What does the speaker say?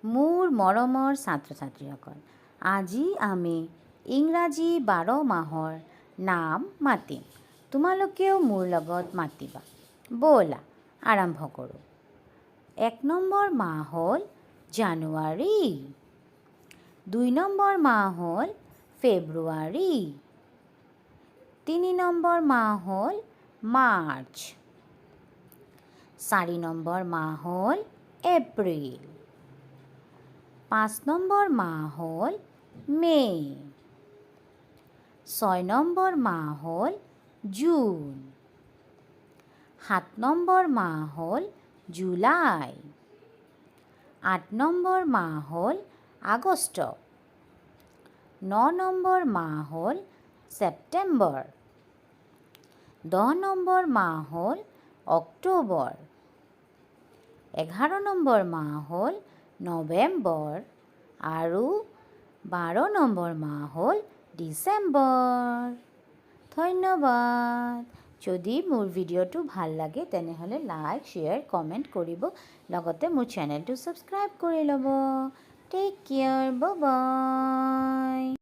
মোৰ মৰমৰ ছাত্ৰ ছাত্ৰীসকল, আজি আমি ইংৰাজী 12 মাহৰ নাম মাতিম। তোমালোকেও মোৰ লগত মাতিবা। ব'লা, আৰম্ভ কৰোঁ। 1 নম্বৰ মাহ হ'ল জানুৱাৰী। 2 নম্বৰ মাহ হ'ল ফেব্ৰুৱাৰী। 3 নম্বৰ মাহ হ'ল মাৰ্চ। 4 নম্বৰ মাহ হ'ল এপ্ৰিল। 5 নম্বৰ মাহ হ'ল মে'। 6 নম্বৰ মাহ হ'ল জুন। 7 নম্বৰ মাহ হ'ল জুলাই। 8 নম্বৰ মাহ হ'ল আগষ্ট। 9 নম্বৰ মাহ হ'ল ছেপ্টেম্বৰ। 10 নম্বৰ মাহ হ'ল অক্টোবৰ। 11 নম্বৰ মাহ হ'ল নৱেম্বৰ আৰু 12 নম্বৰ মাহ হ'ল ডিচেম্বৰ। ধন্যবাদ। যদি মোৰ ভিডিঅ'টো ভাল লাগে, তেনেহ'লে লাইক, শ্বেয়াৰ, কমেণ্ট কৰিব। লগতে মোৰ চেনেলটো ছাবস্ক্ৰাইব কৰি ল'ব। Take care, bye.